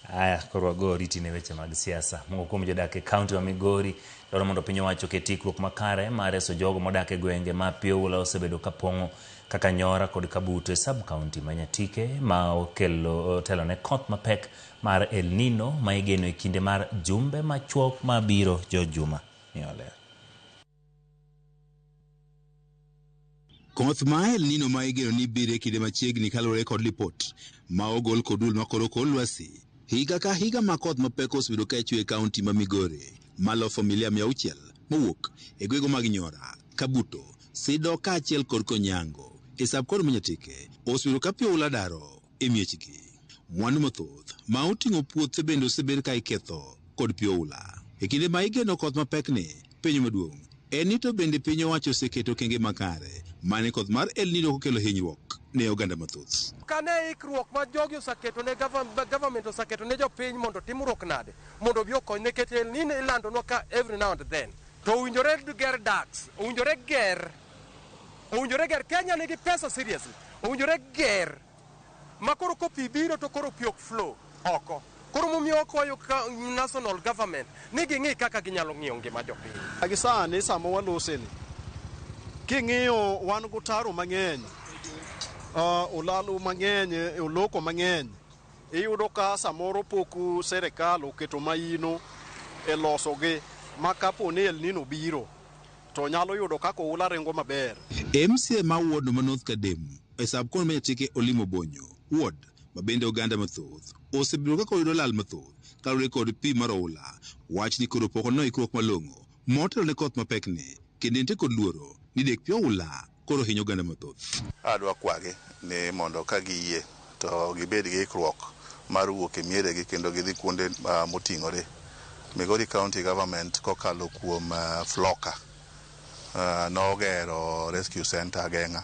Aya, koro wago oriti ne weche mag siasa. Moko kuom jodak e kaunti ma Migori dwaro mondo piny owacho oket ikruok makare mar reso jogo modak e gwenge ma pi oula osebedo ka pong'o kaka Nyora kod Kabuto e sub kaunti ma Nyatike ma okelo otelo ne koth mapek mar El Nino ma igeno e kinde mar jumbe machuok mabiro. George Juma miyo ler. Koth ma El Nino ma igeno ni biro e kinde machiegni kaluwore kod lipot ma ogol kod duol makoro kor lwasi. Higa ka higa ma koth mapek osebedo ka chwe e kaunti ma Migori malo familia 600 mowuok e gwenge mag Nyora, Kabuto, Sido kaachiel kod Konyango e sub county ma Nyatike osebedo ka pi oula daro e miechgi. Mwandu mathoth ma oting'o puothe bende osebed ka iketho kod pi oula. E kinde ma igeno koth mapekni, penjo maduong' en ni to bende piny owacho oseketo okenge makare mane koth mar El Nino kokelo hinyruok ne oganda mathoth. Kane ikruok ma jogi oseketo ne government oseketo ne jopiny mondo timruok nade mondo obi okony nikech El Nino ilandonwa ka every now and then to owinjore ger dikes, owinjore ger, owinjore ger. Kenya nigi pesa seriously, owinjore ger ma koro ko pi biro to koro pi ok flow oko. Koro momiyo wakwayo national government ni ging'i kaka ginyalo ng'iyo ngima jopiny. Gi sani sama waloseni, king'iyo wan gotaro mang'eny, olalo mang'eny, oloko mang'eny, iyudo ka samoro pok serikal oketo maino e losogi ma kapo ni El Nino biro to nyalo yudo kaka oula ringo maber. MCA ma ward ma North Kadem e sub county ma Nyatike Olimo Bonyo ward ma bende oganda mathoth osebedo kaka oyudo lal mathoth kaluwore kod pi mar oula. Wach ni koro pok oneno ikruok malong'o motelo ne koth mapekni kendo nitie kod luoro ni dek pi oula koro hinyo oganda mathoth. Adwa kwagi ni mondo ka giyie to gibed gi ikruok mar wuok e mieregi kendo gidhi kuonde moting'ore. Migori County Government kokalo kuom Floka nogero rescue center Ageng'a.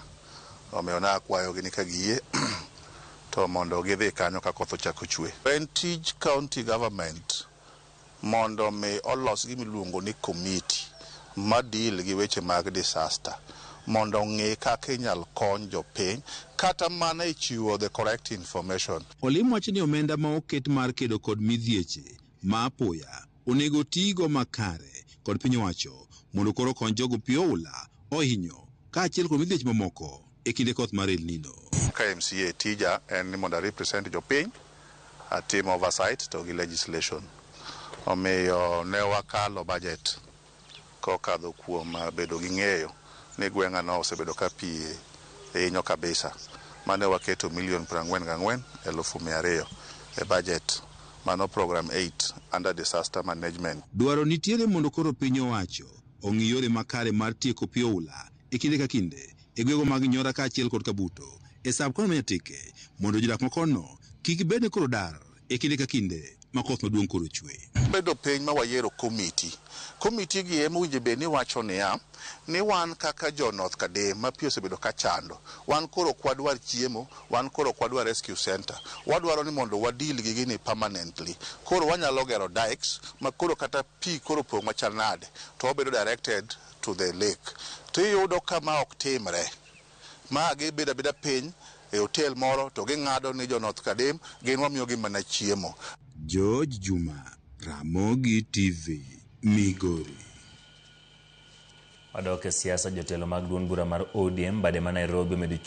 Omiyo nakwayogi ni ka giyie to mondo gidhi kanyo ka koth ochako chwe. En tij county government mondo mi olos gima iluongo ni committee ma deal gi weche mag disaster mondo ong'i kaka inyal kony jopiny kata mana e chiwo the correct information. Olim wacho ni omenda ma oket mar kedo kod midhieche ma apoya onego tigo makare kod piny owacho mondo koro okony jogo pi oula ohinyo kaachiel kod midhieche mamoko e kinde koth mar El Nino. Ka MCA tija en ni mondo a represent jopiny, atim oversight to gi legislation. Omiyo ne wakalo budget kokadho kuom bedo gi ng'eyo ni gweng'a no osebedo ka pi hinyo kabisa. Mane waketo milion 44,200 e budget. Mano program 8 under disaster management. Dwaro nitiere mondo koro piny owacho ong'i yore makare mar tieko pi oula e kinde ka kinde e gwenge mag Nyora kaachiel kod Kabuto e sub county ma Nyatike mondo jodak makono kik bed ni koro dar e kinde ka kinde ma koth maduong' koro chwe. Bedo piny ma wayiero komiti. Komiti gi ema owinjo bed ni wacho niya, ni wan kaka jo North Kadem ma pi osebedo ka chando, wan koro ok wadwar chiemo, wan koro ok wadwar rescue center. Wadwaro ni mondo wa deal gi gini permanently. Koro wanyalo gero dikes ma koro kata pi koro pong' machal nade to wabedo directed to the lake. To iyudo ka ma ok timre. Ma gibedo abeda piny e hotel moro to ging'ado ni jo North Kadem gin wamiyogi mana chiemo. George Juma, Ramogi TV, Migori. Wadok e siasa, jotelo mag duond bura mar ODM bade ma Nairobi omedo chung'